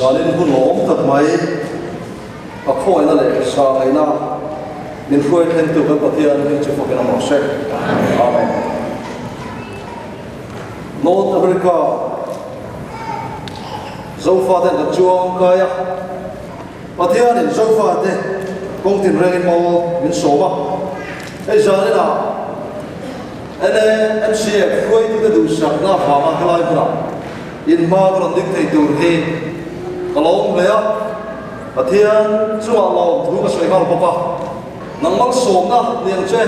Zanin hun awm tak mai a khawngaihna leh sa ngaihna min hruai thlengtu kan Pathian hming chu fakin a mawh se. Amen. North America Zofaten kan chuang kai a, Pathianin Zofate kawng tinrengin maw min sawm a, hei zaninah NAMCF hruaitute duhsakna avanga helai hmunah inhma ka rawn ding thei tur hi ka lawm hle a, Pathian chungah lawm thu ka sawi nghal bawk a, nang malsawmna ni ang che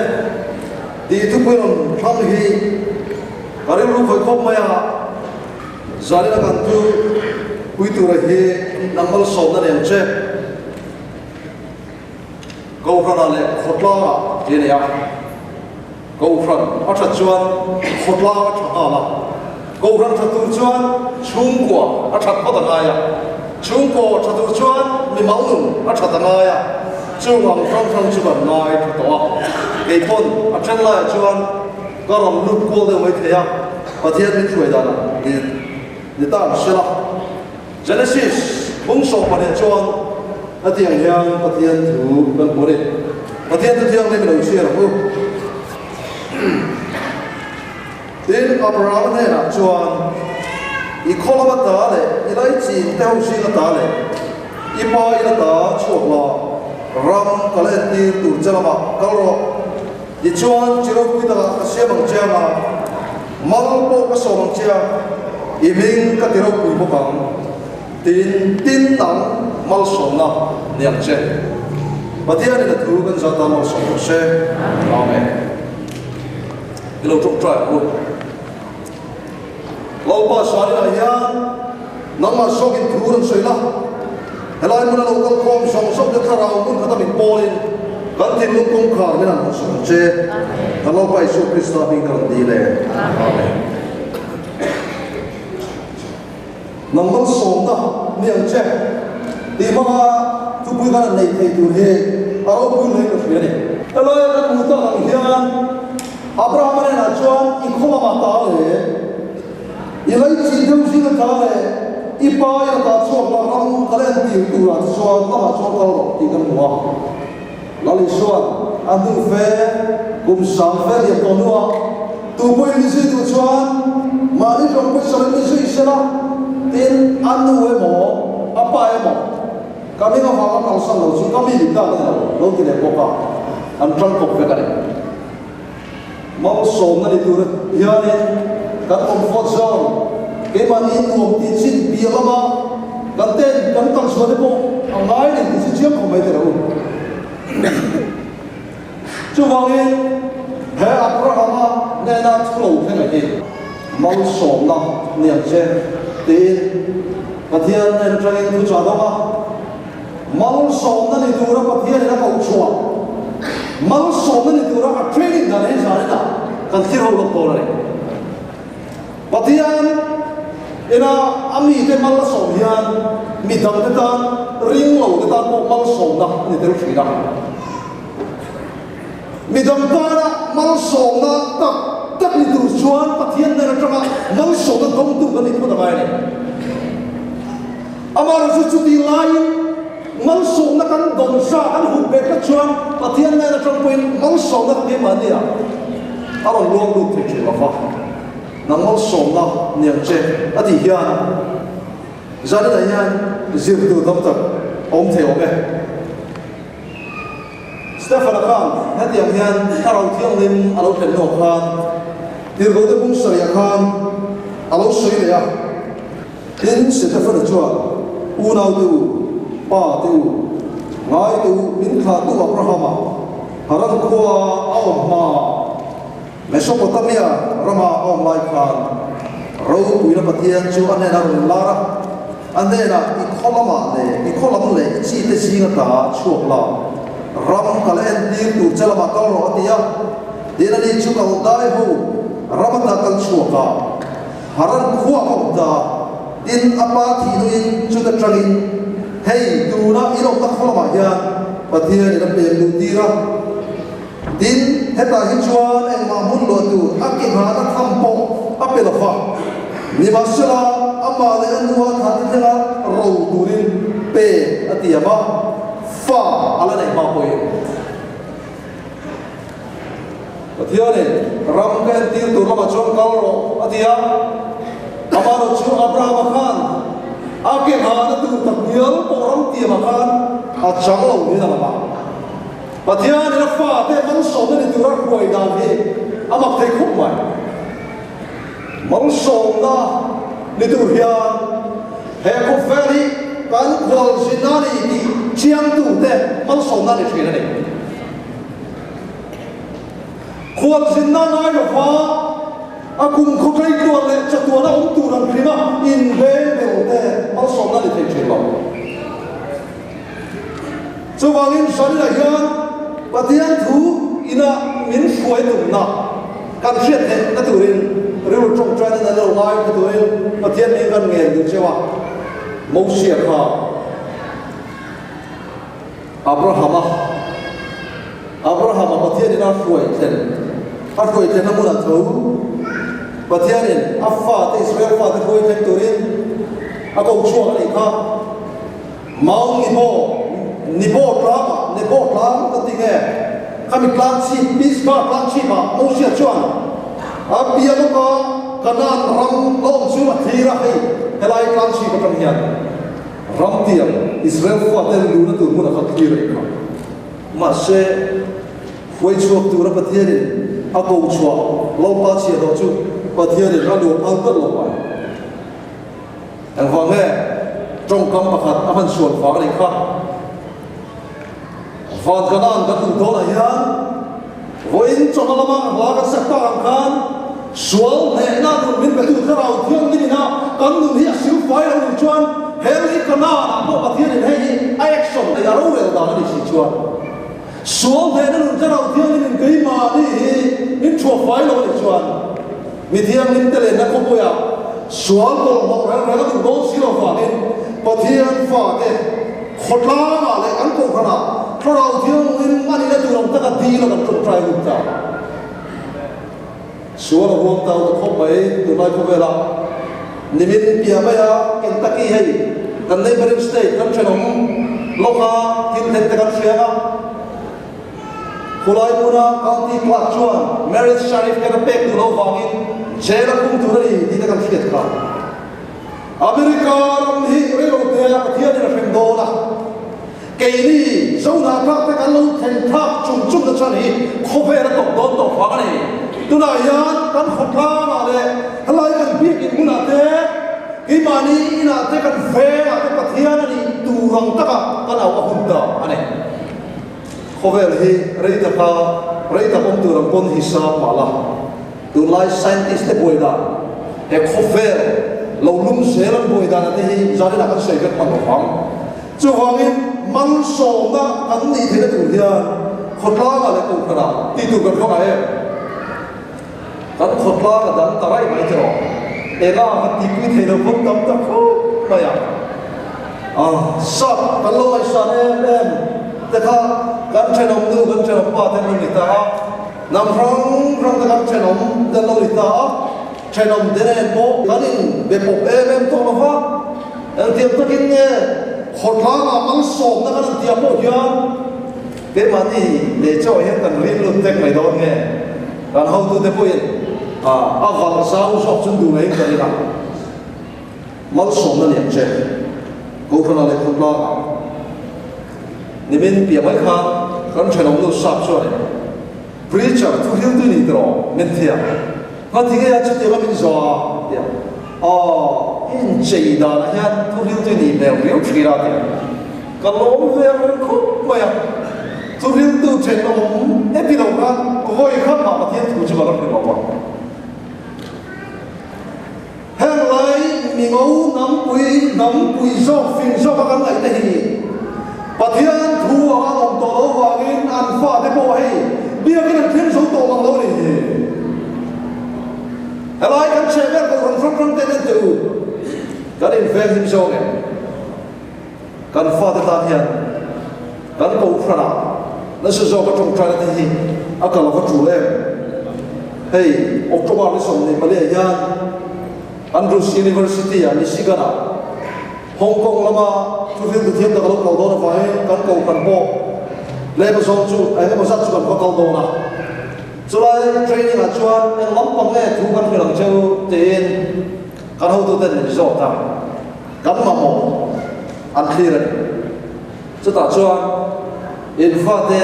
tih thupui rawn thlang hi ka rilru khawih khawp mai a, zanina kan thu pui tura hi nang malsawmna ni ang che. Kohhranah leh khawtlangah tih a ni a, Kohhran a that chuan khawtlang a tha nghal a, Kohhran tha tur chuan chhungkua a that phawt a ngai a, chhungkaw tha tur chuan mimal nun a that a ngai a, chung ang hrang hrang chu kan ngai tha tawh a, kei pawn a then laiah chuan ka rawn lut kual deuh mai thei a, Pathian min hruai danah ni ta ang sela. Genesis bung 12 chuan a tih ang hian Pathian thu kan hmu a ni. Pathian thu thianghlim i lo chhiar ang u. Tin, Abrahama hnenah chuan, I khaw lama ta leh i laichin te ho zinga ta leh i pa ina ta chhuak la, ram ka la entir tur che lamah kal rawh. Tichuan, chi ropui takah ka siam ang che anga, mal pawh ka sawm ang che a, i hming ka ti ropui bawk ang, tiin tin ang malsawmna ni ang che. Pathianin a thu kan zat a malsawm rawh se. Amen. I lo tawngtai ang u. Lalpa Sarinah hian nangmah zawkin thu rawn sawi la, helai hmuna lo kal khawm zawng zawng te thlarau hmun khata min pawlin kan thinlung kawngkhar min han hawsawk ang che. Kan Lalpa Isua Krista hming ka rawn dil e. Amen. Nang malsawmna ni ang che tih hmanga thupui kan han nei thei tur hi a ropui hlein ka hria a ni. Helaia kan hmuh tak ang hian Abrahama hnenah chuan i khaw lamah ta le, i laichin deuh zinga ta le, i pa i lakah chhuak la ram ka la entir turah che chuan lamah chuan kal rawh tih kan hmu a. Lal Isua'n a hnu fe kum sang fe lian tawh hnuah tu pawhin mi zui duh chuan mahni hlawm pawisa lo mi zui sela tin a nu emaw a pa emaw ka hming avanga kalsan lo chu ka mi dik tak a ni lo lo ti leh bawk a, an tangkawp vek a ni. Malsawmna ni tur hianin kan comfort zone, keimahni nuam tih chin piah lama kan ten kan kalchhuah te pawh a ngai ni tih chu chiang khawp mai teh u. Chuvangin he Abrahama hnena thu lo thleng a hi malsawmna ni ang che tiin Pathian hnen atangin thu chah dawng a. Malsawmna ni tura Pathianin a koh chhuah, malsawmna ni tura a training dan hi zaninah kan thlir ho lawk dawn a ni. Pathian ina a mite mal a sawm hian mi dangte tan, ring lote tan pawh malsawmna a ni tel thin a. Mi dang tana malsawmna tak tak ni tur chuan Pathian hnen atanga malsawmna dawngtu kan ni phawt a ngai a ni. Amaherawhchu chuti laiin malsawmna kan dawn sa kan huh ve tlat chuan Pathian hnen atang pawhin malsawmna kan keimahni ah a rawn luang lut thei thin lo va. Nang malsawmna ni ang che a tih hian zaninah hian zir tur tam tak a awm thei awm e. Stefan-a khan hetiang hian Thlarau Thianghlim a lo thlen hnuah khan Tirhkohte bung sarih-ah khan a lo sawi leh a. Tin, Stefan-a chuan, Unaute u, pa te u, ngaite u, min thlahtu Abrahama Haran khua a awm hma, Mesopotamia rama a awm lai khan ropuina Pathian chu a hnenah rawn lar a, a hnenah i khaw lamah leh i khaw lam leh i chite zinga ta chhuak la, ram ka la entir tur che lamah kal rawh a ti a. Tin, ani chu Kaldai ho rama ta kal chhuak a, Haran khua ka awm ta. Tin, a pa thih hnuin chuta tangin, Hei, tuna in awmna khaw lamah hian Pathianin a pek duh tir a. Tin, hetah hi chuan engmah hmun luah tur a ke nghahna tham pawh a pe lo va. Nimahsela, amah leh a nua thah te thlenga ro turin pek a tiam a, fa a la neih hma pawhin. Pathianin ram ka entir tur lamah chuan kal rawh a ti a, amaherawh chu Abrahama khan a ke nghahna tur tak hnial pawh ram tiamah khan a chang lo niin a lang a. Pathianin a fate malsawmna ni tura hruai dan hi a mak thei khawp mai. Malsawmna ni tur hian he khawvel hi kan khualzin a ni tih chiangtute malsawmna ni thin a ni. Khualzinna ngai lova a kum khawtlei tluan leh chatuana awm tur an hrim a, inveng belte malsawmna ni thei thin lo. Chuvangin Shalila hian Pathian thu ina min hruai tumna kan hriat theih na turin rilru tawngtaina na lo ngai kha turin Pathian min kan ngen duh cheu a. Mosia kha Abrahama Abrahama Pathianin a hruai thlen a hruai thlenna hmunah tho Pathianin a fate Israel fate hruai thleng turin a ko chhuak a nih kha. Mount Nebo, Nebo tlangah, Nebo tlang ka ti nge? Khami tlang chhip, Pisgah tlang chhipah Mosia chuan a bia lawka Kanaan ram la awm chu a thlir a, hei helai tlang chhip atang hian ram tiang Israel fate luna tur hmunah khan thlir a ni kha. Mahse, hruai chhuak tura Pathianin a ko chhuah Lalpa chhiahhlawh chu Pathianin a nuam phal tlat lo mai. Engvang nge tawngkam pakhat a hman sual vang a nih kha? Van Kanaan kan duh dawnah hian vawiin chawhma lama hla kan sak tak ang khan sual hnehna nun min petu Thlarau Thianghlim ina kan nun hi a silfai lo nih chuan he lei Kanaan-ah pawh Pathianin hei hi a action leh a rorel dan a nih si chuan sual hnehna nun Thlarau Thianghlim in keimahni hi min thuahfai lo a nih chuan Mi thianghlim te lenna khawpuiah sual bawlhhlawh reng reng a duh dawn si lo vangin Pathian fate khawtlangah leh kan kohhranah Thlarau Thianghlim a nihna tur ang taka dil a kan tawngtai lut ta. Sual a huam tau ta khawp mai tunlai khawvelah nimin piah maia Kentucky hei kan neighboring state kan thenawm lawka thil thlen te kan hria a. Khulai hmuna County Clerk chuan Marriage Certificate a pek duh loh vangin jail a khung tur a ni tih te kan hriat kha. America ram hi reilotea Pathianin a hrem dawn a, keini Zohnah te kan lo thleng thlak chung chung na chhan hi khawvel a tawp dawn tawh vang a ni. Tunah hian kan khawtlangah leh helai kan biakin hmunah te, keimahni inah te kan vengah te Pathian a nih tur ang taka kan au a hun ta a ni. Khawvel hi rei taka rei tak awm tur ang pawn hi sang mah la, tunlai scientist te buai dan, he khawvel lo lum zel an buai dan te hi zaninah kan sawi vek hman lo vang. Chuvangin malsawmna kan nih theihna tur hian khawtlangah leh kohhranah tih tur kan hmang em? Kan khawtlang a dang ta raih mai tiraw? Ela kan tihpui thei lo pawn tam ta khawp mai a. A sap kan lo ngaihsan em em te kha kan thenawm nu kan thenawm pa te an lo ni ta a, hnam hrang hrang te kan thenawm te an lo ni ta a, thenawm te nen pawh kan in be pawp em em tawh lo va, engtiang takin nge khawtlangah malsawmna kan han tih ah pawh hian Keimahni leh chaw hian kan rin lut tek mai dawn nge? Kan hotute pawhin a valh zau zawk chu duh ngeiin ka ring a. Malsawmna lian che Kohhrana leh Khawtlangah nimin piah mai khan kan thenawm nu sap chuanin Preacher thu hriltu i ni tiraw? Min ti a. Ngati nge a chutianga min zawh a? Ti a. Aw, i inchei danah hian thu hriltu i nih hmel riau thin a, ti a. Ka lawm ve ang reng khawp mai a. Thu hriltu thenawm e ti lo khan vawi khat mah Pathian thu chu ka la hre lo a. Heng lai mingo hnampui, hnampui zawk, fing zawka kan ngaih te hi Pathian thu anga an awm tawh lo vangin an fate pawh hei biakin an thleng zo tawh mang lo a ni hi. Helai kan chheh vel kohhran hrang hrang ten en teh u, kan inveng him zawng em? Kan fate tan hian kan kohhranah nasa zawka tawngtaina te hi a kal ava tul em? Hei October ni 24 ah hian. Andrews University ah Michigan ah Hong Kong lama thuhriltu thiam tak a lo kal dawn avangin kan kohhran pawh lehkha zawng chu eng emaw zat chu kan va kal dawn a. Chulai training ah chuan eng lampang nge thu kan hrilh ang cheu tiin kan hotuten min zawt a, kan mamawh an thlir a ni. Chutah chuan in fate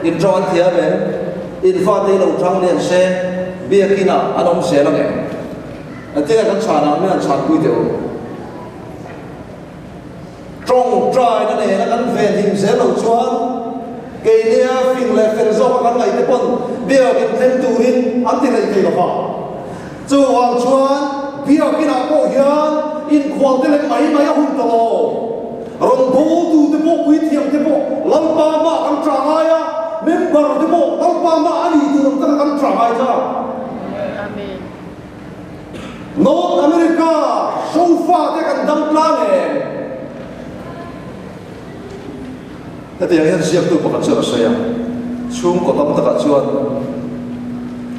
in tawng an thiam em? In fate i lo tang lian se biakin ah an awm zel ang em? Engtin nge kan chhan ang min han chhanpui teh u. Tawngtaina nena kan venhim zel loh chuan keinia fing leh fel zawka kan ngaih te pawn biakin thleng turin an ti rei thei lo va. Chuvang chuan biakinah pawh hian inkhual te leh mai mai a hun ta lo. Rawn bawltu te pawh puithiam te pawh Lalpa mah kan ṭah ngai a, member te pawh Lalpa mah a ni tur ang taka kan ṭah ngai ta. North America sofa te kan dam tlang em? Hetiang hian ziaktu pakhat chuan a sawi a, Chhungkaw tam takah chuan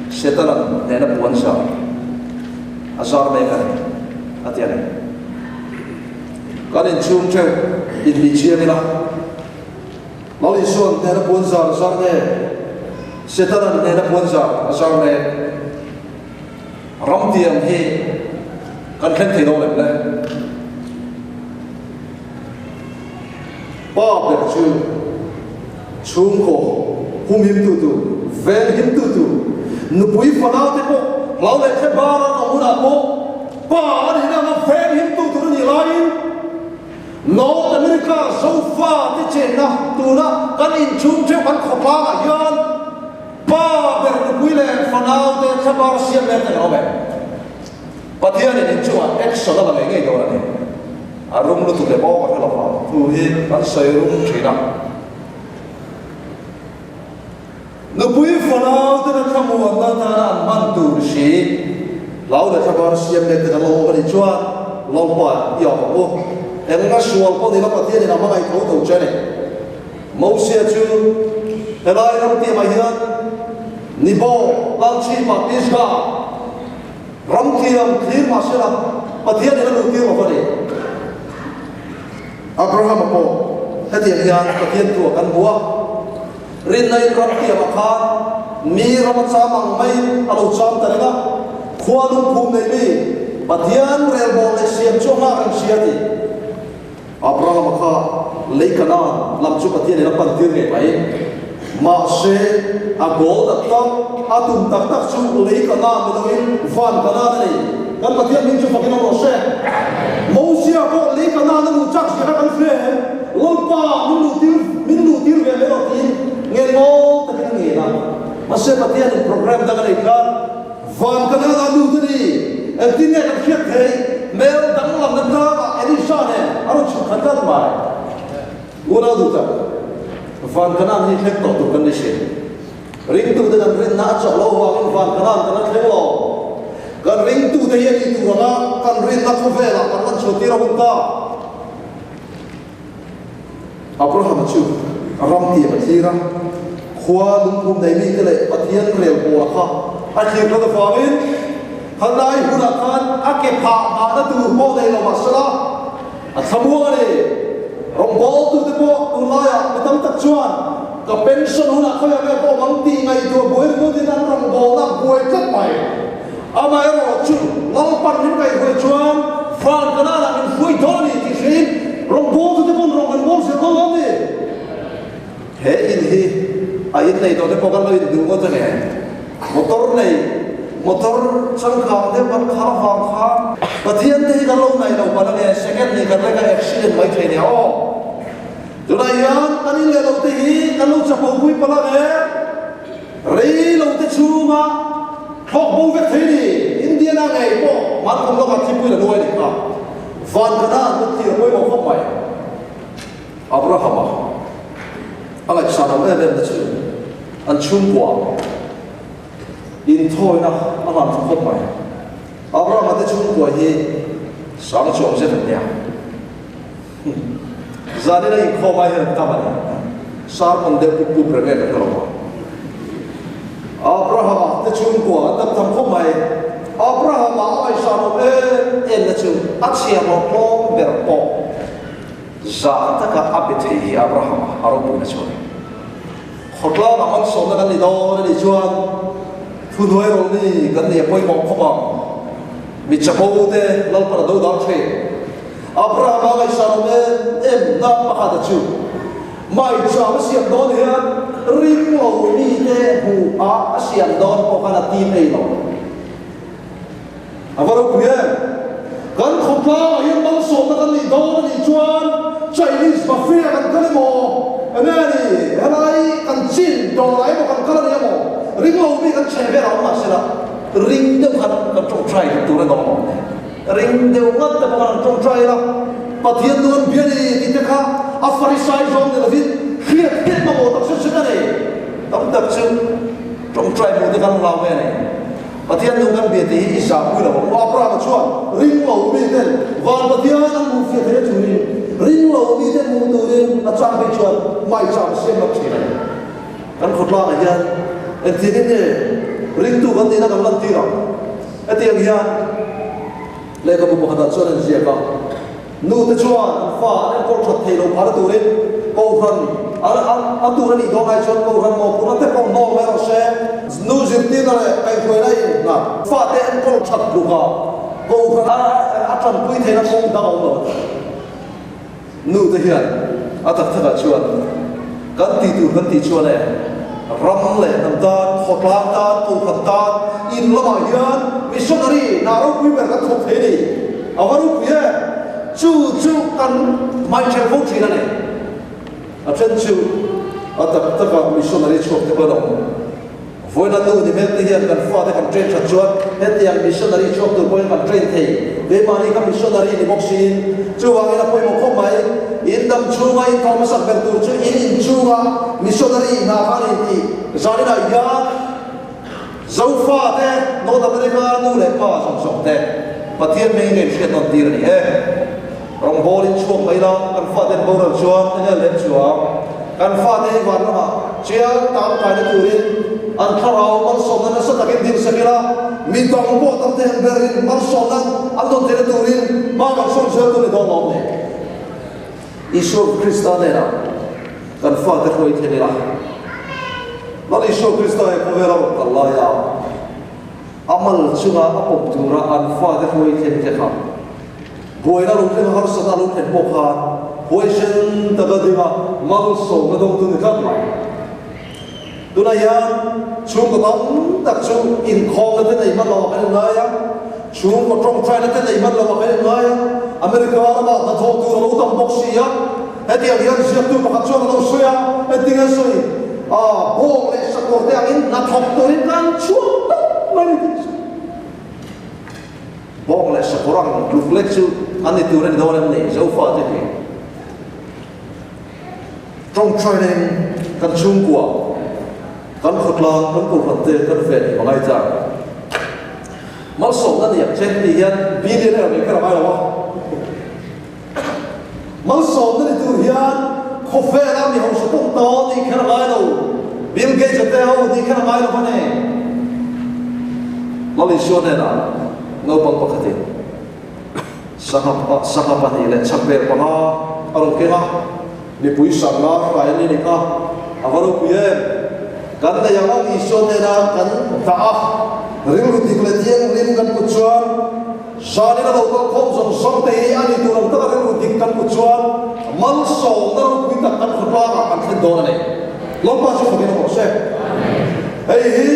Setana'n hnehna puan zar a zar mek a ni, a ti a ni. Kan inchhung theuh inhnih chiang ila, Lal Isua'n hnehna puan zar a zar nge, Setana'n hnehna puan zar a zar mek? Ram tiang hi kan thleng thei dawn em le? Pa ber chu chhungkaw humhimtu tur, venghimtu tur, nupui fanau te pawh hlau leh thle bar an awm hunah pawh pa a nihna anga venghimtu tur a nih laiin North America Zofa te chenna tuna kan inchhung theuh kan khawtlangah hian Pa ber nupui leh fanau te thlabar siam mek te kan awm em? Pathianin in chungah action a la ngei ngei dawn a ni. A rum lutuk leh bawk a hre lova, thu hi kan sawi rum thin a. Nupui fanau tena thlamuanna atana an hman tur hri hlau leh thlabar siam mek te kan lo awm a nih chuan Lalpa i awm ang u. Enga sual pawh nila Pathianin a hmangaih tho tho che a ni. Mosia chu helai ram tiamah hian Nebo lalchhipah Pisgah ram tiam thlir mah sela Pathianin a luhtir lo va ni. Abrahama pawh hetiang hian Pathian thu a kan hmu a, rinna in ram tiamah khan mi ram a cham ang maiin a lo cham ta reng a, khua lungphum nei mi Pathian relbawl leh siam chu a nghak reng sia ti. Abrahama kha lei Kanaan lam chu Pathianin a pan tir ngei mai. Mahse, a goal tak tak, a tum tak tak chu lei Kanaan ni loin van Kanaan a ni. Kan Pathian hming chu fakin awm rawh se. Mosia pawh lei Kanaan a luh chak zia kha kan hria em? Lalpa min luh tir, min luh tir ve mai rawh tiin ngen mawl takin a ngen a. Mahse, Pathianin program dang a nei khan Van Kanaan a lut a ni. Engtin nge kan hriat theih? Mel danglamna tlangah Elisha nen a rawn chhuk khat tlat mai. Unau duh tak, Van Kanaan hi thleng tawh tur kan ni si. Ringtute kan rinna a chak loh vangin Van Kanaan kan la thleng lo. Kan ringtute hi a nih tur anga kan rinna khawvelah kan lan chhuah tir a hun ta. Abrahama chu ram tiam a thlir a, khua lungphum nei mite leh Pathian rel pawla kha a thlir tlat avangin khalai hunah khan a ke phah hmahna tur pawh nei lo mah sela a thlamuang a ni. Rawngbawltute pawh tunlaiah mi tam tak chuan ka pension hunah khawiah nge ka awm ang tih ngaihtuah buai ringawtin an rawngbawlna buai tlat mai. Amaherawh chu Lalpan min ngaihhuai chuan van Kanaan ah min hruai dawn a ni tih hriin rawngbawltute pawn rawng kan bawl zel dawn lo a ni. He in hi a in nei tawh te pawh kan lo in duh ngawt a nge. Motor nei, motor changkang deuh kan khar avang khan Pathian te hi kan lo naih lo palh a nge, second nih kan lek a accident mai thei nia aw. Tunah hian kan in leh lo te hi kan lo chapo pui palh a nge. Rei lo te chhunga thlawk bo vek thei ni, Indiana ngei pawh hmankum lawkah thipui la nuai nih kha. Van Kanaan kan thlir pawimawh khawp mai. Abrahama a ngaihsan awm em em te chu an chhungkua inthawina a hlan tha khawp mai. Abrahama te chhungkua hi sang chuang zet an nia. Zanin a inkhawm ai hian an tam a ni. Sermon deuh pup pup reng em ka hre lo a. Abrahama te chhungkua an tam tham khawp mai. Abrahama a ngaihsan. ngaihsanawm em em na chu a chhiahhlawh tlawm ber pawh zah taka a be thei hi Abrahama a ropuina chu a ni. Khawtlangah malsawmna kan ni dawn a nih chuan thuhnuai rawlni kan nih a pawimawh khawp ang. Mi chapo te Lalpan a dodal thin. Abrahama ngaihsanawm em em na pakhata chu maicham a siam dawn hian ring lo mite hmuh ah a siam dawn pawh khan a tim ei lo. A va ropui em! Kan khawtlangah hian malsawmna kan nih dawn a nih chuan Chinese buffet ah kan kal emaw, enge a ni, helai kan chin dawrah emaw kan kal a ni emaw, ring lo mi kan chhe vel a awm mahsela ring deuh khan kan tawngtai duh tur a ni awm. Ring deuh ngat te pawh khan an tawngtai ila, Pathian nu an bia ni tih te kha a Farisai zawng ni lovin hriat hriat mamawh tak zet zet a ni. Tam tak chu tawngtai hmuh te khan hlau ve a ni. Pathian nu kan bia tih hi i zahpui lo ang. Abrahama chuan ring lo miten van Pathian an hmuh fiah theih a turin, ring lo miten hmuh turin a chang phei chuan maicham a siam lak thin a ni. Kan khawtlangah hian engtiangin nge ringtu kan nihna kan lantir ang? Hetiang hian lehkhabu pakhatah chuan an ziak a, Nute chuan an fa an enkawl that thei lo phahna turin Kohhran a tur a nih dawn ai chuan Kohhran mawhphurhna te pawh hnawl mai rawh se. Nu zirtirna leh kaihhruaina innghat fate enkawl that tlukah Kohhran a tanpui theihna kawng dang a awm lo a ti. Nute hian a tak takah chuan kan tih tur kan tih chuan e, ram leh hnam tan, khawtlang tan, kohhran tan, in lamah hian missionary hna ropui ber kan thawk thei a ni. A va ropui e! Chu chu kan hmaichher fo thin a ni. A then chu a tak takah missionary chhuak te pawh an awm. Vawiina nu ni hmel te hian kan fate kan train that chuan hetiang missionary chhuak tur pawhin kan train thei. Keimahni kha missionary ni bawk siin chuvangin a pawimawh khawp mai. In dam chhunga in thawm hmasak ber tur chu in inchhunga missionary hna kha a ni tih zaninah hian Zofate, North America nu leh pa zawng zawng te Pathian hmingin ka inhriat nawn tir a ni e. Rawngbawl in chhuak mai la, kan fate an boral chuan enge lem chuang? Kan fate hi van lamah chiang tangkaina turin an thlarau malsawmna nasa takin ding sak ila, mi dang pawh tam thei ang berin malsawmna an dawn theihna turin hma kan sawn zel tur ni dawn lawm ni? Isua Krista nena kan fate hruai thlen ila, Lal Isua Krista he khawvela rawn kal laia a mal chunga a pawm tura an fate hruai thlen te kha Buaina lo thleng a harsatna lo thlen pawh khan huaisen taka dinga malsawmna dawngtu ni tlat mai. Tunah hian chhungkaw tam tak chu inkhawmna te nei hman lovah kan inngai a, chhungkaw tawngtaina te nei hman lovah kan inngai a, America ramah hnathawh tur a lo tam bawk si a, hetiang hian ziaktu pakhat chuan a lo sawi a, engtinge sawi, bawng leh sakawr te angin hnathawk turin kan chhuak tawp mai ni tih a sawi. Bawng leh sakawr ang tluk lek chu an ni tur a ni dawn em ni? Zofa te hi tawngtainen kan chhungkua, kan khawtlang, kan kohhran te kan ven hi mangai chang. Malsawmna ni ang che tih hian billionaire mai kher a ngai lo a. Malsawmna ni tur hian khawvela mi hausa pawh ta nih kher a ngai lo, Bill Gates a te ho nih kher a ngai lo va ni. Lal Isua hnenah naupang pakhatin sangha sangha pahnih leh chakber panga a rawn keng a, mipui sangha hrai an ni nih kha, a va ropui em? Kan nei ang ang Isua hnena kan dah a, rilru dik leh thianghlim kan put chuan, Zanin a lo kal khawm zawng zawng te hi a ni tur ang taka rilru dik kan put chuan malsawmna ropui tak kan khawtlangah kan thlen dawn a ni. Lalpa chu fakin a bawk se. Hei hi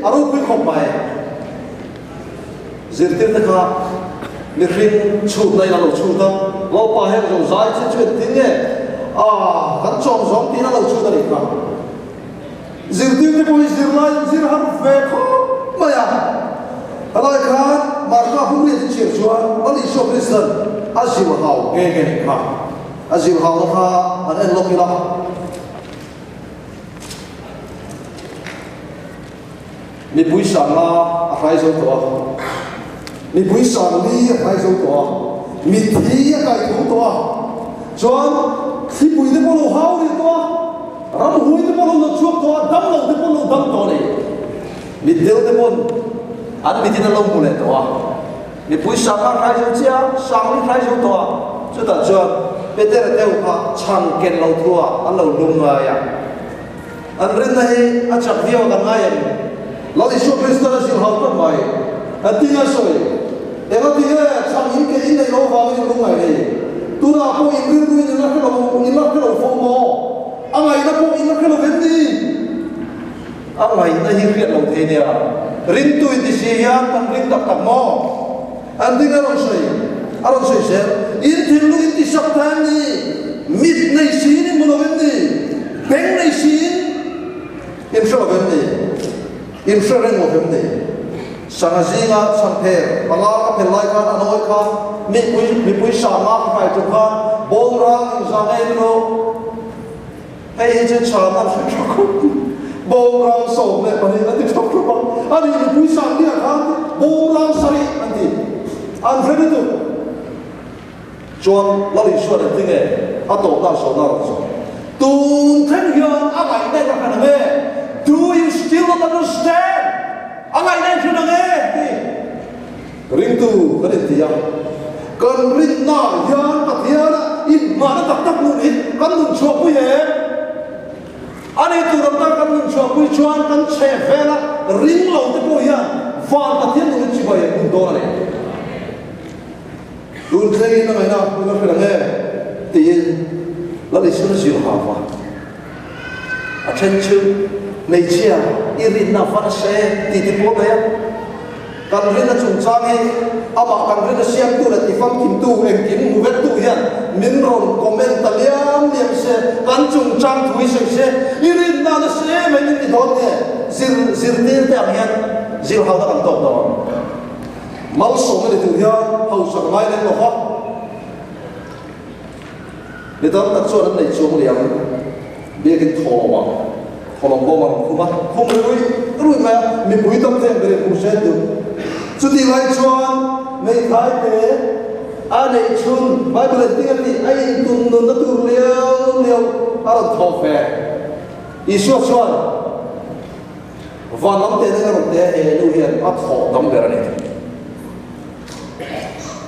a ropui khawp mai. Zirtir te kha mihring chhutna in a lo chhut a, Lalpa heng zo zai che chu engtin nge a kan chawm zawng tiin a lo chhut a nih kha. Zirtirte pawh hi zirlai an zir har ve khawp mai a. Helai khan Marka hung riat in chhiar chuan Lal Isua Kristan a zir hau nge nge nih kha. A zir hauna kha an en lawk ila. Mipui sanga a hrai zo tawh a. Mipui sangli a hrai zo tawh a. Mitthi a kai tho tawh a. Chuan thlipui te pawh lo hau rih tawh a. Ramhuai te pawh lo lo chhuak tawh a, dam lo te pawh lo dam tawh a ni. Mitdel te pawn an mitin an lo hmu leh tawh a. Mipui sanga hrai zo chiah, sangli hrai zo tawh a, chutah chuan Petera te ho kha chhang ken lo thuah an lo lung ngai a. An rinna hi a chak viau a kan ngai em? Lal Isua Kristan a zilh hau tawp mai. An ti nge sawi? Eng a ti nge chhang in ke in neih loh avangin in lungngaih nei? Tunah pawh in rilru in la hre lo, in la hre lo fo maw? A ngaihna pawh in la hre lo vem ni? A ngaihna hi hriat lo thei nia. Ringtu in ti si hian kan ring tak tak maw? An ring a rawn sawi, a rawn sawi zel. In thinlung in ti sak ta em ni? Mit nei siin in hmu lo em ni? Beng nei siin in hre lo em ni? In hre reng lo em ni? Sangha zinga chhangpher panga ka phel lai khan a nawi kha mipui mipui sanga ka hrai tum khan bawmrang in zang ei rawh. Hei hi chu chhan a hre tha khawp mai. Bawmrang 12 an ti thap thap a, a nih mipui sangliah khan bawmrang sarih an ti. An hre lutuk. Chuan Lal Isuan engti nge a tawpna a sawmna a rawn zawh? Tun thleng hian a ngaihna in a hre nang e? Do you still not understand? A ngaihna in hre nang e? Ti. Ringtu kan inti a, kan rinna hian Pathiana inhmahna tak tak nun hi kan nun chhuahpui em? A nei tur ang tak kan nun chhuahpui chuan kan chheh vela ring lo te pawh hian van Pathian nun hi chibai an hun dawn a ni. Tun thlengin a ngaihna hun a hre lang e tiin Lal Isua zir hau a. A then chu hmeichhia i rinna va nasa e tih ti pawh mai a. Kan rinna chungchang hi amah kan rinna siamtu leh tifamkimtu engkim hmu vektu hian min rawn comment ta liam liam se, kan chungchang thu hi sawi se, i rinna nasa e mai min ti dawn nge zir zirtir te ang hian zir hauhna kan tawk dawn. Malsawmna ni tur hian hausak ngai lem lo va. Mi tam tak chuan an nei chuang liam biakin thawlawm ah thawlawm bawm a rawn khum a, khum rui rui mai a, mipui tam thei ang berin hmu hret duh. Chutih lai chuan hmeithai te a neih chhun Bible in ting a tih a intum nunna tur liau liau a rawn thawh ve. Isua chuan van lam tehna in a rawn te a, he nu hian a thawh tam ber a ni.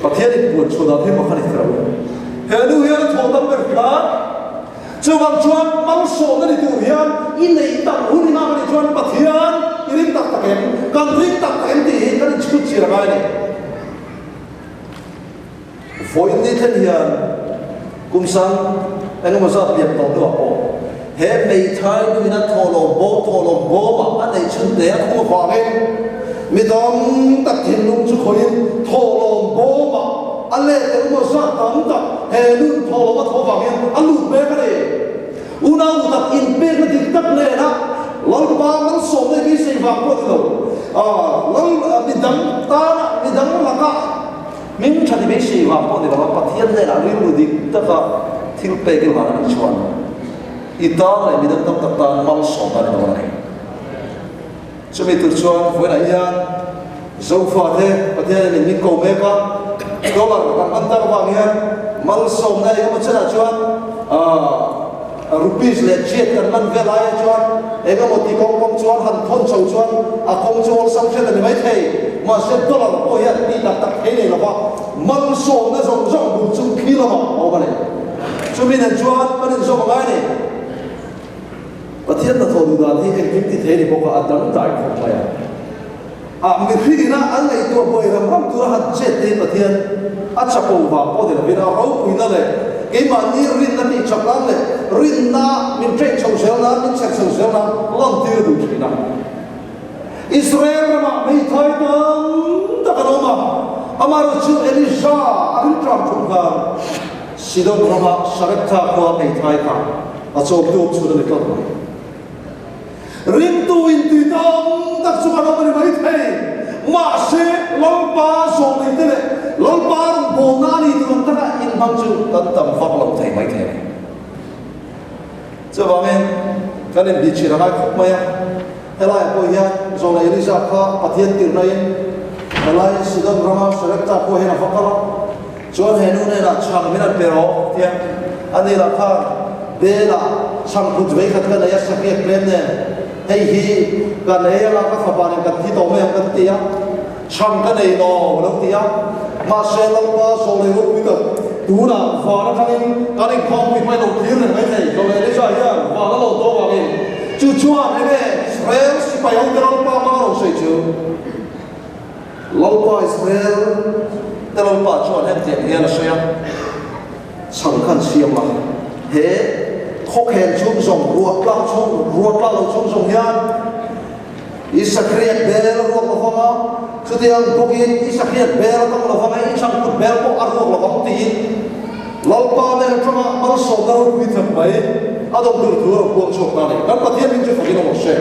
Pathian in puan chhuah dan hi pakhat i hre lo. He nu hian a thawh tam ber hria. Chuvang chuan malsawmna ni tur hian i neih tak hun i nghak a nih chuan Pathian i ring tak tak em? Kan ring tak tak em tih hi kan inchhut chir a ngai a ni. Vawiin ni thlen hian kum sang engemaw zat liam tawh hnuah pawh he hmeithai nuin a thawhlawm bawm thawhlawm bawmah a neih chhun te a khung avangin mi tam tak thinlung chu khawihin thawhlawm bawmah a let engemaw zat tam tak he nun thawhlawm a thawh avangin a lut mek a ni. Unau tak inpekna dik tak nena Lalpa malsawmna i beisei vang pawh a ni lo. Lal midang tana midang lakah Hming tha ti beisei vang pawh ni lova Pathian hnenah rilru dik taka thil pek i hlan a nih chuan i tan leh midang tam tak tan malsawmna a ni dawn a ni. Chumi tur chuan vawiinah hian Zofate Pathianin min min ko mek a, dollar kan hman tak avang hian malsawmna engemaw chenah chuan rupees leh kyat kan hman vel aia chuan engemaw ti kawng kawng chuan han thawn chho chuan a kawng chu awlsam hriat a ni maithei. Mahse dollar pawh hian ti tak tak thei nei lova malsawmna zawng zawng bul chu khi lamah a awm a ni. Chumi nen chuan kan inzawm a ngai a ni. Pathian hnathawh duh dan hi engkim ti thei a ni bawk a, a dangdai khawp mai a. A mihringina an ngaihtuah buai ram ram tura han chet te hi Pathian a chapo vang pawh ni lovin a ropuina leh keimahni rinna tih chak nan leh rinna min train chho zel nan, min chher chho zel nan lantir a duh thin a. Israel ramah hmeithai tam tak an awm a, amaherawhchu chu Elisha a rin tram thung khan Sidon rama Sarepta khua hmeithai kha a chawmtu awm chhun a ni tlat mai. Ringtu inti tam tak chu kan awm a ni maithei. Mahse, Lalpa zawhneite leh Lalpa rawngbawlna a ni tur ang taka inhmang chu kan tam vak lo thei maithei a ni. Chuvangin, kan inbihchhin a ngai khawp mai a. Helaiah pawh hian Zawhna Elisa kha Pathian tirhnain helai Sidon rama Sarepta khua hian a va kal a. Chuan he nu hnenah chhang min an pe rawh tia a ni lah khan Bela chhang phut vei khat ka nei a sakiak tlem nen hei hi kan ei anga ka fapa nen kan thi tawh mai ang kan ti a. Chhang ka nei lo, a lo ti a. Mahse, Lalpa Zawlei ropui tak, tunah van atangin kan inkhawmpui hmai lo thlir reng mai thei. Zawlei Elija hian van a lo tawng angin, chu chuan enge Israel sipai hote Lalpa hmanga rawn sawi chu? Lalpa Israel te Lalpa chuan hetiang hian a sawi a, Chhang khan siam la, he khawkhen chhung zawng, ruah tlak chhung, ruah tlak lo chhung zawng hian, I sakriat bel a ruak lovang a, chutiang bawkin i sakriat bel a tang lovang a, i chhangkut bel pawh a ruak lovang tiin Lalpa nen atanga malsawmna ropui tak mai a dawm tur thu a rawn puang chhuak ta a ni. Kan Pathian hming chu fakin awm rawh se.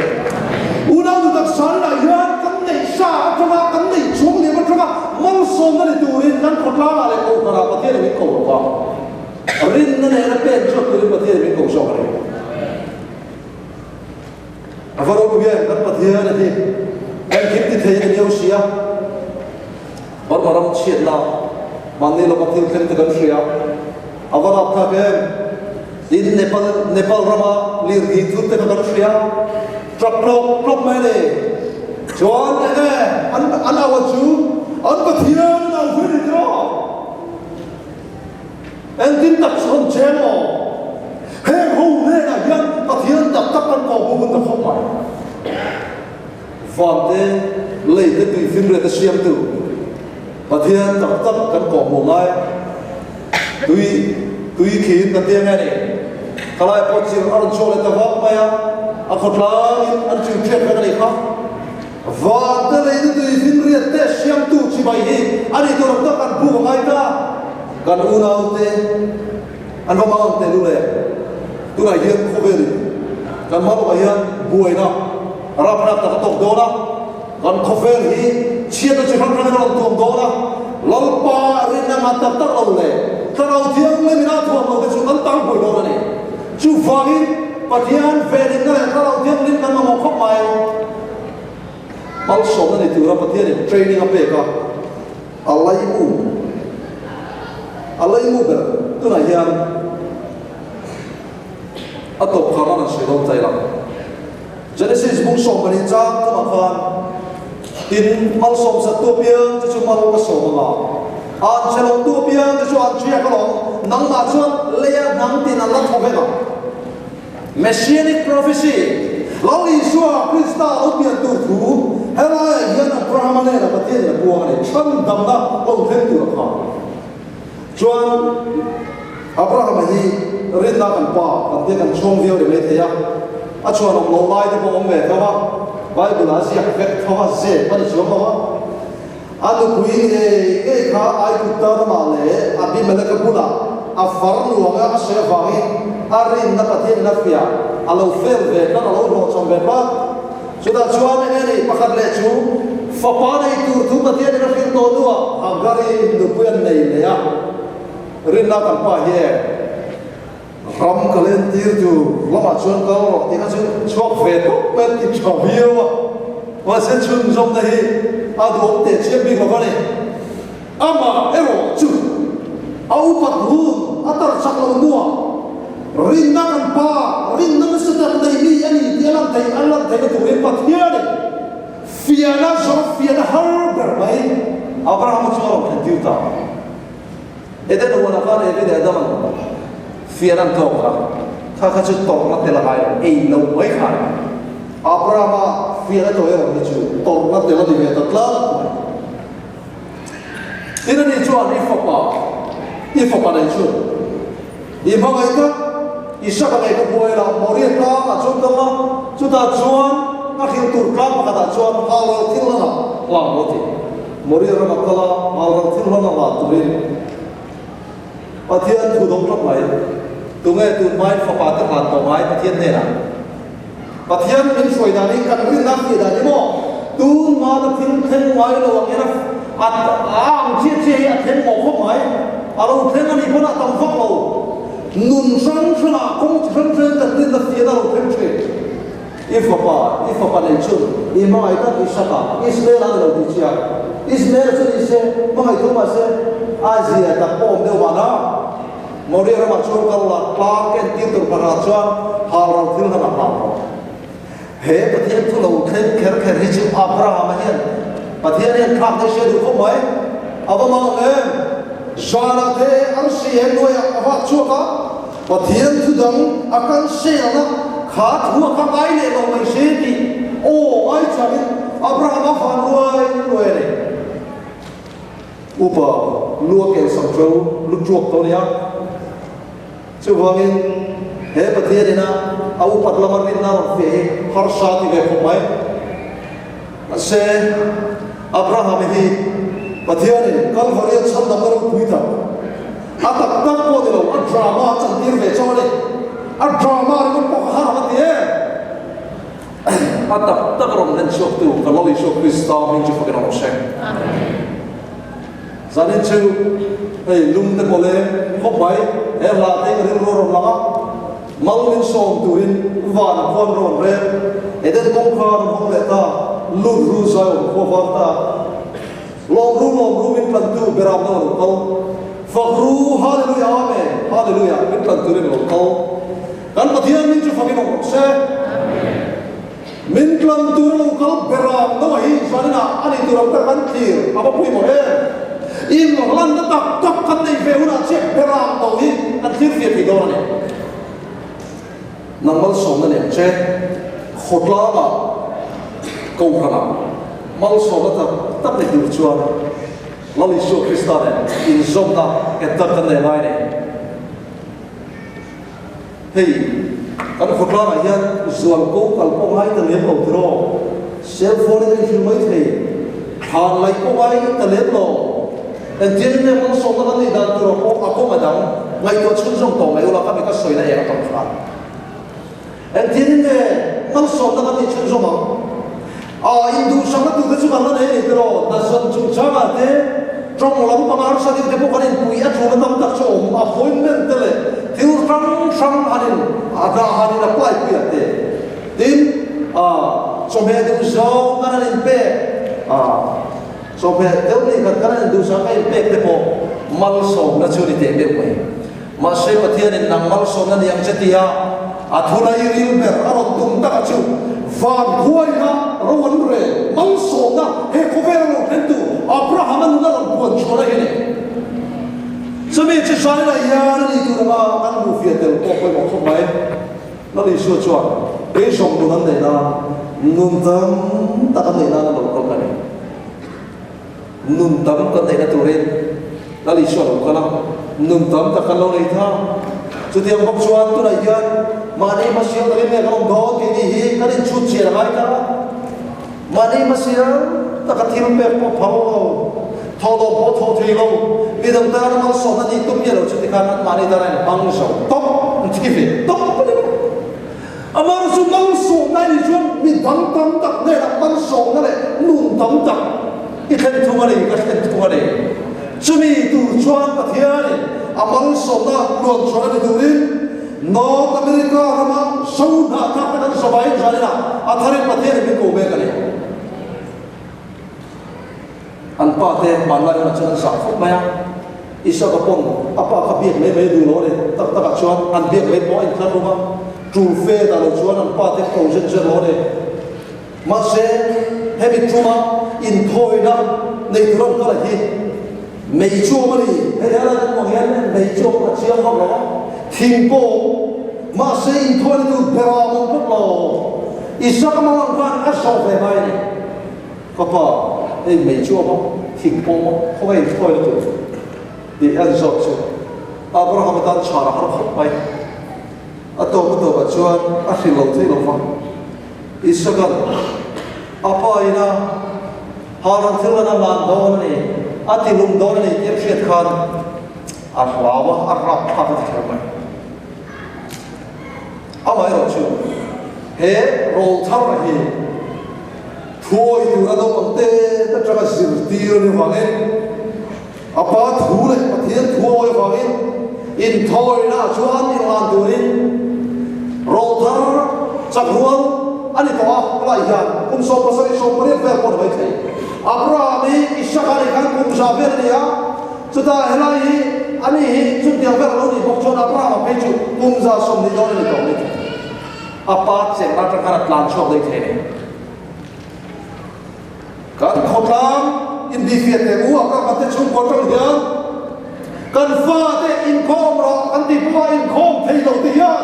Unau nu taksa rinah hian kan neih sa atanga kan neih chhung liam atanga malsawmna ni turin kan khawtlangah leh kohhranah Pathian in min ko lova, rinna nena pen chhuak turin Pathian in min ko zawk a ni. A va ropui em, kan Pathian a hi engkim ti thei a ni miau si a, Burma ram chhiatna mahni lawka thil thleng te kan hria, a va rapthlak em, tin Nepal Nepal rama lirthei thut te kha kan hria, tap tlawk tlawk mai a ni. Chuan enge an an au a chu an Pathian an au ve ni tiraw? Engtin tak chhawn che maw? Heng ho hnenah hian Pathian tak tak kan kawng hun ta khawp mai. Vante, lei te tui finriat a siamtu Pathian tak tak kan kawng hmuh ngai. Tui tui khiin kan tia nge ni? Khalai pawh chirh a rawn chhuak leh ta vak mai a, a khawtlangin an chirh ṭhiat vek a nih kha. Vante lei te tui finriat te siamtu chibai hi a nih tur ang tak kan buk a ngai ta. Kan unaute an va mang ang teh lu le? Tunah hian khawvelin kan hma lawkah hian buaina rapthlak tak a tawk dawn a, kan khawvel hi chhiatna chi hrang hrangin a rawn tuam dawn a, Lalpa rinna ngah tak tak lo leh Thlarau Thianghlim ina thuam lo te chu kan tang buai dawn a ni. Chuvangin Pathian veninna leh Thlarau Thianghlim kan mamawh khawp mai. Malsawmna ni tura Pathianin training a pek a. A laimu, a laimu ber tunah hian a tawp kha rawn an sawi dawn ta ila. Genesis bung 12 chang tumah khan tin malsawm sat tu apiang che chu mal ka sawm anga, an che lo tu apiang che chu an ṭhiak alawm, nangmah chuan leia hnam tin an la thaw vek ang. Messianic Prophecy, Lal Isua Krista lo pian tur thu helaiah hian Abrahama nena Pathianin a puang a ni, chhandamna lo thleng tur a kha. Chuan Abrahama hi rinna kan pa kan tia kan chhawng viau rih mai thei a, a chhuanawm loh lai te pawh awm ve tho a, Bible-ah a ziak vek tho a, zep a ni chuang lo a. A nupui ngei ngei kha Aigupta ramah leh Abimeleka bulah a far nuang a a hre avangin a rinna Pathianin a fiah, a lo fel ve tlat, a lo hlawhchawm ve tlat. Chutah chuan eng nge ni pakhat leh chu fapa nei tur thu Pathianin a hrilh tawh hnuah Hagari nupui an nei leh a, rinna kan pa hi e ram ka lentir tur lamah chuan kal rawh tih kha chu chhuak ve tawp mai an ti tha viau a, mahse chhunzawmna hi a duhawm teh chiam bik lo a ni. Amah erawh chu a upat hun a tar chak lo hnuah rinna kan pa, rinna nasa tak nei mi a ni tih a lan theih a lan theihna turin Pathianin fiahna zawng fiahna har ber mai Abrahama chu a rawn thlen tir ta. Eden huanah khan Evi leh Adama'n fiahna an tawk a, kha kha chu tawrhna tel a ngai lo, ei lo mai kha a ni. Abrahama fiahna tawh erawh hi chu tawrhna tel a ni ve ta tlat mai. Tin ani chuan i fapa, i fapa nei chu i hmangaih tak, Isaka nei ka buai la, Moriah tlangah chuan kal la, chutah chuan a hrilh tur tlang pakhatah chuan Halral thil hlan ah hlan rawh ti. Moriah ramah kal a, Halral thil hlan a hlan turin Pathian thu dawng tlat mai. Tunge tun hmain fapa te hlan tawh ngai Pathian hnenah? Pathian min hruai dan hi kan rinna tih dan hi maw tun hmata thil thleng ngai lo ang hian a a ang chiah chiah hi a thleng mawh khawp mai. A lo thleng a nih pawn a tam vak lo. Nun hrang hrangah kawng chi hrang hrangin kan rinna fiahna a lo thleng thin. I fapa, i fapa nei chun, i hmangaih tak Isaka, Ismael a ni lo tih chiah. Ismael chu ni se, hmangaih thu mahse a zia tak pawh awm deuh mahna. Moriah ramah chuan kal la, tlang ka entir tur pahra chuan halral thil hlan a hlan rawh. He Pathian thu lo thleng kher kher hi chu Abrahama hian Pathian hian thlak daih hria duh khawp mai. A va mang ang em? Zanah te arsi eng hnuaiah a vak chhuak a, Pathian thu dang a kal selna kha thu a kha ngai leh lo mai se tih aw ngai changin Abrahama van ruai ruai a nei. Upa lua kel sam ṭo lu ṭuak tawh a nia. Chuvangin he Pathian ina a upat lama rinna rawn fiah hi harsa ti ve khawp mai. Mahse, Abraham hi Pathianin Kalvaria chhandamna ropui tak, a tak tak pawh ni lo, a drama a chantir ve chauh a ni. A drama ringawt pawh kha har a ti em? A tak tak rawn hlen chhuaktu kan Lal Isua Krista hming chu fakin a rawn hreng. Zanin chu hei lung te pawh leng khawp mai, he hla te ka rilru a rawn lang a, mal min sawm turin van khuan rawn rel, Eden kawngkhar rawn hawng leh ta, lut ru zai awm khua var ta, lawm ru lawm ru min tlantu beram na lo kal, fak ru Hallelujah Amen Hallelujah min tlan turin lo kal, kan Pathian min chu fakin awm rawh se. Min tlan tur a lo kal ber a, Noah hi zaninah a ni tur ang tak an thlir a va pawimawh em? Inhlanna tak tak kan neih ve hunah chiah ber a ang tawh hi kan thlir fiah thei dawn a ni. Nang malsawmna nen che khawtlangah kohhranah malsawmna tak tak ni tur chuan Lal Isua Krista nen inzawmna nghet tak kan nei ngai a ni. Hei, kan khawtlangah hian zual ko kal pawh ngai ta lem lo tiraw? Cell phone in a inhrilh mai thei. Thlan laih pawh ngai ta lem lo. Engtin nge malsawmna kan neih dan tur pawh a kawng a dang. Ngaihtuah chhunzawm tawh mai ula ka mi ka sawina eng atang khan. Engtin nge malsawmna kan neih chhunzawm ang? A induhsakna tur te chu kan la nei a ni tiraw? Hnazawn chungchangah te, tawng lam panga harsa deuh te pawh kan inpui a ṭhuna tam tak chu a awm. Appointment te leh thil hrang hrang han in a dah han in apply pui ah te. Tin, a chawhmeh duh zawng kan han inpek a, chawhmeh deuh ni khat kan han induhsak a inpek te pawh malsawmna chu a ni teh meuh mai. Mahse Pathianin nang malsawmna ni ang che tia a thulai ril ber a rawn tum taka chu van huaina ro an rel malsawmna he khawvela lo thlentu Abrahama nun a rawn puan chhuah lai hi a ni. Chumi chu Israela hian a ni tur anga kan hmuh fiah tel pawh pawimawh khawp mai. Lal Isua chuan keizawng nun an neih nan, nun tam tak an neih nan a lo kal ka ni. Nun tam kan neihna turin Lal Isua lo kal a, nun tam tak kan lo nei ta. Chutiang bawk chuan tunah hian mahni hmasial takin nge kan awm dawn tih ni hi kan inchhut chian a ngai ta. Mahni hmasial taka thil pek pawh phal lo, thawhlawm pawh thawh thei lo, midang tana malsawmna nih tum miah lo chu tikhan an mahni tana inhmang zo tawp, an thi ve tawp a ni mai. Amah chu malsawmna a nih chuan mi dang tam tak hnenah malsawmna leh nun tam tak i thlen thung a ni, ka thlen thung a ni. Chumi tur chuan Pathianin a malsawmna luan chhuah a ni turin North America rama zo hnahtlak te kan zavaiin zaninah a tharin Pathianin min ko mek a ni. An pa te hmanlai hunah chuan an zah khawp mai a, Isaka pawn a pa kha biak mai mai a duh lo a ni. Tak takah chuan an biak mai pawh a inthlan rum a, tul fe dah lo chuan an pa te ko zen zen lo a ni. Mahse, hemi tuma inthawina nei tur an kal hi mei chuam a ni. Hei helai kan hmuh ang hian mei chuam a chiang vak lo a, thing pawh mahse inthawina tur ber a awm phawt lo. Isaka mang ang khan a zawh ve ngai a ni. Ka pa, hei mei chu a maw, thing pawh maw, khawngaih in thawi lutuk tih en zawk chu Abraham atan chhan a har khawp mai. A tawp a tawpah chuan a hrilh lo thei lo va. Isakan a pa ina Haran thil lan a lan dawn a ni, a ti lum dawn a ni tih a hriat khan a hlau a, a rapthlak a ti kher mai. Amaherawhchu he rawlthar hi Thuawi tura naupang te atanga zirtir a ni avangin, a pa thu leh Pathian thu a awi avangin inthawina chuan inlan turin rawlthar chak rual a ni tawh a, helai hian kum 70 80 vel pawh a ni maithei. Abraham hi Isaka nih khan kum za vel a ni a, chutah helai hi ani hi chutiang vel a lo nih bawk chuan Abraham-a phei chu kum 120 dawn a ni tawh maithei. A pa chenna atang khan a tlan chhuak daih thei a ni. Kan khawtlang inbifiah teh u a ka pate chhungkaw atang hian kan fate inkhawm rawh kan tih pawha inkhawm thei lo te hian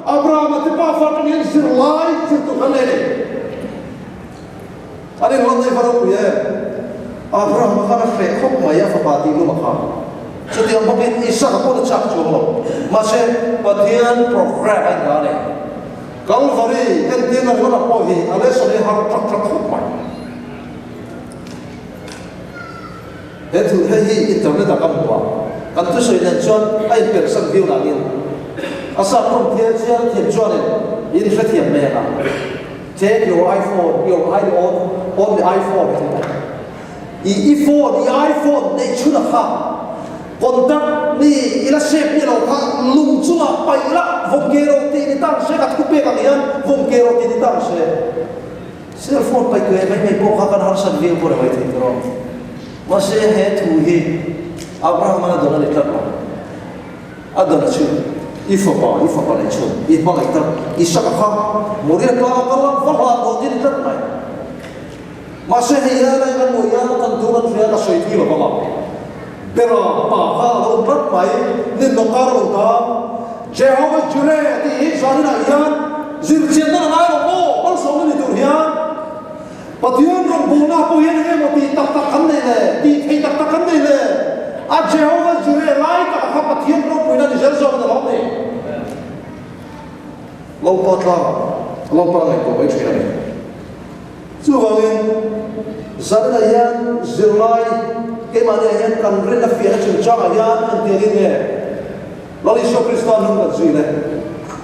Abrahama te pafa atang hian zirlai zir tur kan nei a ni. An inhawn daih va ropui em? Abrahama khan a hreh khawp mai a fapa tih luma kha. Chutiang bawkin Isaka pawh a chak chuang lo. Mahse Pathian program a indah a ni. Kalvari entirna ringawt ah pawh hi a lesson hi har ṭak ṭak khawp mai. He thu hei hi internet ah ka hmu a, kan thusawi nen chuan a inperhsan viau nangin a sap rawng thial chial thiam chuanin in hrethiam mai ang a. Take your iPhone, your i own only iPhone I i phone, i iPhone neih chhun a kha contact mi i la save mi lo kha lung chungah paih la vawm ke rawh tih ni tang se ka thu pek ang hian vawm ke rawh tih ni tang se. Cell phone paih kuai mai mai pawh kha kan harsat viau pawh ni mai thei tawh. Mahse he thu hi Abraham-an a dawn a ni tlat lo. A dawn a chu i fapa, i fapa neih chhun, i hmangaih tak Isaka kha Moriah tlanga kal la va hlan rawh tih ni tlat mai. Mahse hei hian a ingan mawi hian kan thu kan hria ka sawi thui lo vang a, Bera pa kha a lo awm tlat mai, ninawm kar a lo ta. Jehovah Jireh tih hi zaninah hian zirchianna la ngai lo maw? Malsawmna ni tur hian Pathian rawngbawlna pawh hian eng emaw tih tak tak kan nei le, tih theih tak tak kan nei le. A Jehovah Jireh lai takah kha Pathian ropuina ni zel zawk a ni lo ni. Lalpa tlangah Lalpa ngaihtuah mai thin a ni. Chuvangin, zanah hian zirlai keimahniah hian kan rinna fiahna chungchangah hian engtiangin nge Lal Isua Krista hnung kan zui le?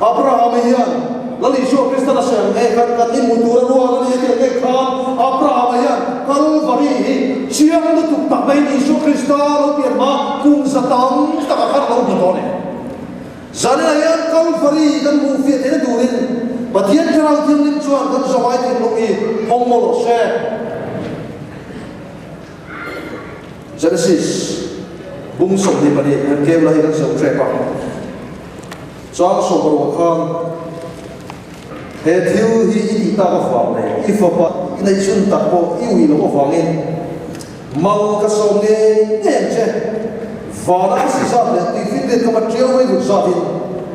Abrahama hian Lal Isua Kristan a sawi ang nge khan kan inhmu tura rual a ni a tih ang nge khan Abrahama hian Kalvari hi chiang lutuk tak maiin Isua Krista lo pian hma kum za tam takah khan a lo hmu tawh a ni. Zanah hian Kalvari kan hmuh fiah theihna turin Pathian Thlarau Thianghlim chuan kan zawai thinlung hi hawng maw rawh se. Genesis bung 22 kan keu la hi kan zoh ṭep a, chang 60 khan he thil hi i tih tak avang leh i fapa i neihchhun tak pawh i ui loh avangin Mal ka sawm ngei ngei ang che. Vana a si zat leh tui finriat kama ṭiau mai vut zatin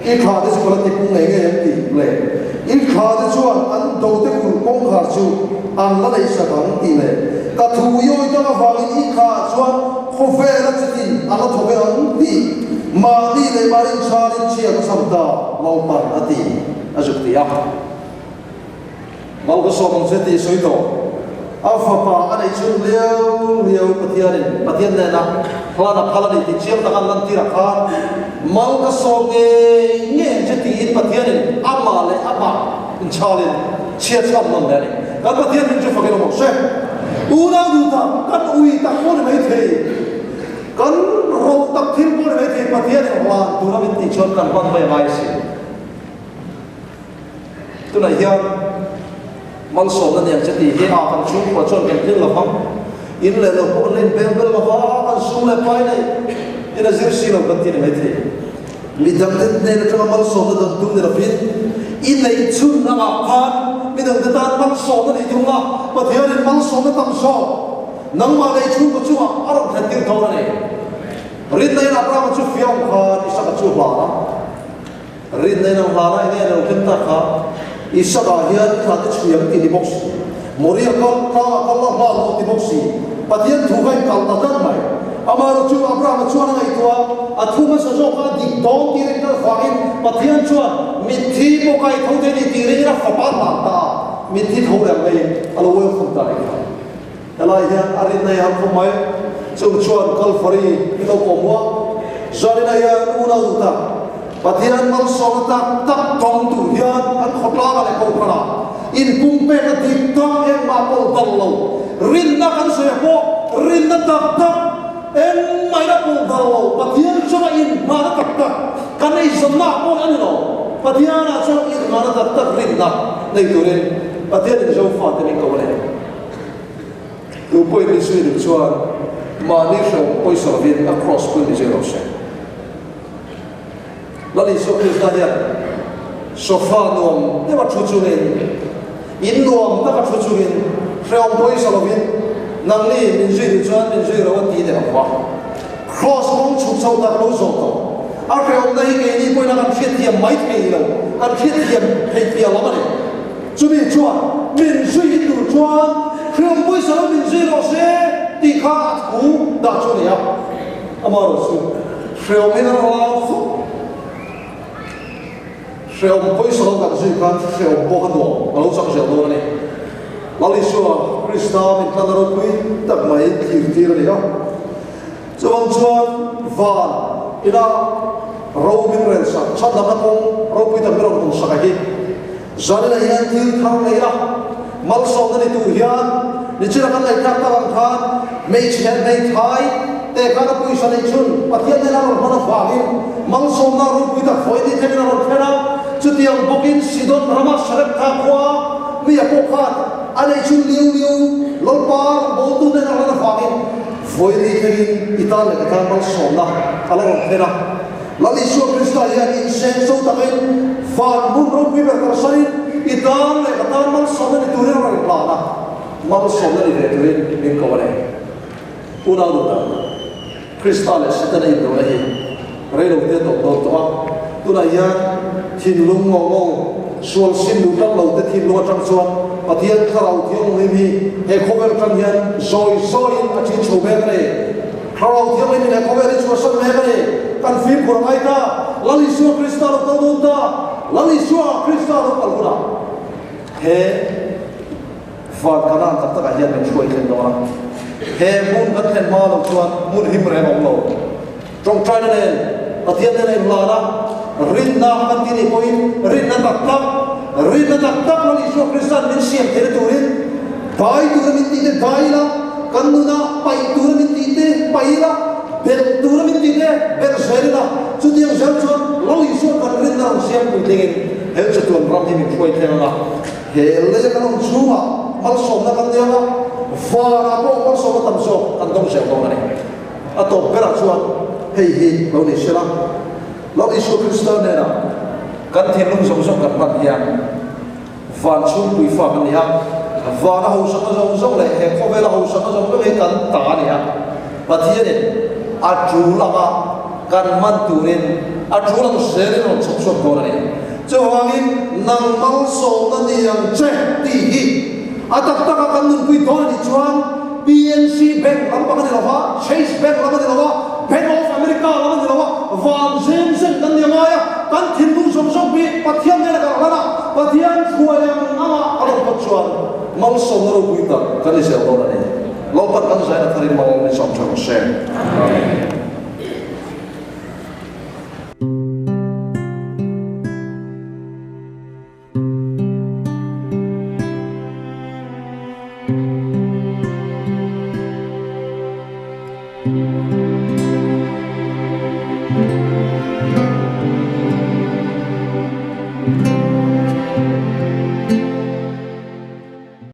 i thla te chu ka la ti pung ngei ngei ang tih leh i thla te chuan an do te kulh kawngkhar chu an la nei sak ang tih leh ka thu i awi tak avangin i thla ah chuan khawvela chitin a la thawk e ang tih mahni leh mahni inchhanin chhia ka cham ta Lalpan a ti a zuk ti a. Mal ka sawm ang che tih sawi tawh. A fapa a neih chhun liau liau Pathianin Pathian nena hlan a phal a ni tih chiang taka an lantirah khan mal ka sawm ngei ngei ang che tiin Pathianin amah leh amah inchhalin chhiat chham nawn leh a ni. Kan Pathian min chu fakin awm ang se. Unau duh tak, kan ui tak pawh ni maithei, kan ro tak thil pawh ni maithei Pathianin hlan tura min tih chuan kan hman mai a ngai asin. Tunah hian malsawmna nen che tih hi a kan chhungkua chuan kan thil lo vang. In leh lo pawh an la inbeng bel lo va, kan sum leh pai nei in a zir si lo kan ti ni maithei. Midangte hnen atanga malsawmna dawn tum ni lovin i neih chhun angah khan midangte tan malsawmna neih tum la, Pathianin malsawmna tam zawk nangmah leh i chhungkaw chungah a rawn thlen tir dawn a ni. Rinna in Abrahama chu fiah awm khan Isaka chu a hlan a. Rinna in ang hlana enge a lo thleng tak kha Isaka hian thla te chhui ang tih ni bawk si, Moria kal tlangah kal la hlan rawh ti bawk si, Pathian thu kha in kal ta tlat mai. Amaherawh chu Abrahama chuan a ngaihtuah a, a thu hmasa zawk kha a dik dawn tih rin kal vangin Pathian chuan mitthi pawh kai tho thei ni tih ringin a fapa hlan ta a, mitthi tho leh ang maiin a lo welcome ta reng kha. Helai hian a rinna i har khawp mai. Chung chuan Kalvari i lo kawm a, Zarina hian unau duh tak, Pathian malsawmna tak tak tawng tur hian an khawtlangah leh kohhranah inpumpekna dik tak engmah pawh dal lo, rinna kan sawi ah pawh rinna tak tak engmahina pawh dal lo, Pathian chunga inhmahna tak tak kan eizawnna ah pawh a ni lo, Pathianah chuan inhmahna tak tak rinna nei turin Pathianin Zofa te min ko a ni. Tu pawhin Isua duh chuan mahni hrehawm pawisa lovin a kraws pui ni zir rawh se. Lal Isua Krista hian sofa nuam deuha thu chungin, in nuam taka thu chungin, hrehawm pawisa lovin Nangni min zui duh chuan min zui ro a ti leh ang va. Kraws kawng chhuk chho tak lo zawh tawh. A hrehawmna hi keini pawhin a kan hriatthiam mai thei lo, kan hriatthiam thei piah lam a ni. Chumi chuan min zui tur chuan hrehawm pawisa lo min zui rawh se tih kha a thu dah chu a ni a. Amaherawhchu hrehawm hian a ral khawp. Hrehawm pawisa lo kan zui khan hrehawm pawh a nuam a lo chak zel dawn a ni. Lal Isua Krista min tlan a ropui tak mai thlir tir a ni a. Chuvang chuan van ina ro min rel sak, chhandamna kawng ropui tak min rawn hawn sak a hi. Zaninah hian thil thar nei a, malsawmna ni tur hian nichina kan ngaihthlak tak ang khan hmeichhe hmeithai te khan a pawisa neih chhun Pathian hnena rawn hman avangin malsawmna ropui tak vawi ni thlengin a rawn thlen a. Chutiang bawkin Sidon rama Sareptha khua mi a pawh khan a neih chhun liu liu Lalpa rawngbawltu hnena rawn avangin vawi ni thlengin i tan leh ka tan malsawmna a la rawn thlen a. Lal Isua Krista hian inseng so takin van hmun ropui ber kalsanin i tan leh ka tan malsawmna ni turin a rawn hlan a, malsawmna ni ve turin min ko a ni. Unau duhtak, Krista leh Setana indona hi reilote a tawp dawn tawh a, tunah hian thinlung ngo ngo, sual sim duh tlat lote thinlung atang chuan Pathian Thlarau Thianghlim hi he khawvel atang hian zawi zawiin a ṭin chho mek a ni. Thlarau Thianghlim in he khawvel hi chhuahsan mek a ni. Kan fimkhur a ngai ta. Lal Isua Krista lo kal dawn ta. Lal Isua Krista lo kal hunah he van kanan tak takah hian min hruai thlen dawn a. He hmun kan thlen hma lo chuan hmun him reng a awm lo. Tawngtaina nen Pathian nen a inlan a, rinna kan tih nih pawhin rinna tak tak, rinna tak tak Lal Isua Krista'n min siam theihna turin dai tura min tih te dai ila, kan nuna paih tura min tih te paih ila, belh tura min tih te belh zel ila, chutiang zel chuan Lal Isua kan rinna rawn siam puitlingin he chatuan ram hi min hruai thleng ang a, he leia kan awm chhungah malsawmna kan nei ang a, vanah pawh malsawmna tam zawk kan dawng zel dawn a ni. A tawp berah chuan hei hi lo ni sela, Lal Isua Krista hnenah kan thinlung zawng zawng kan hman hian van chhungpui fa kan ni a, vana hausakna zawng zawng leh he khawvela hausakna zawng zawng hi kan ta a ni a. Pathianin a tul anga kan hman turin a tul ang zelin a rawn chhawp chhuak dawn a ni. Chuvangin nang malsawmna ni ang che tih hi a tak taka kan nunpui dawn a nih chuan PNC Bank lampang a ni lo va, Chase Bank lam a ni lo va, Bank of America lam a ni lo va, van zem zem kan ni a ngai a, kan thinlung zawng zawng hi Pathian hnena kan hlan a, Pathian hruai ang anga a rawn phawt chuan malsawmna ropui tak kan ni zel dawn a ni. Lalpan kan zaina tharin mal min sawm tha rawh se. Amen.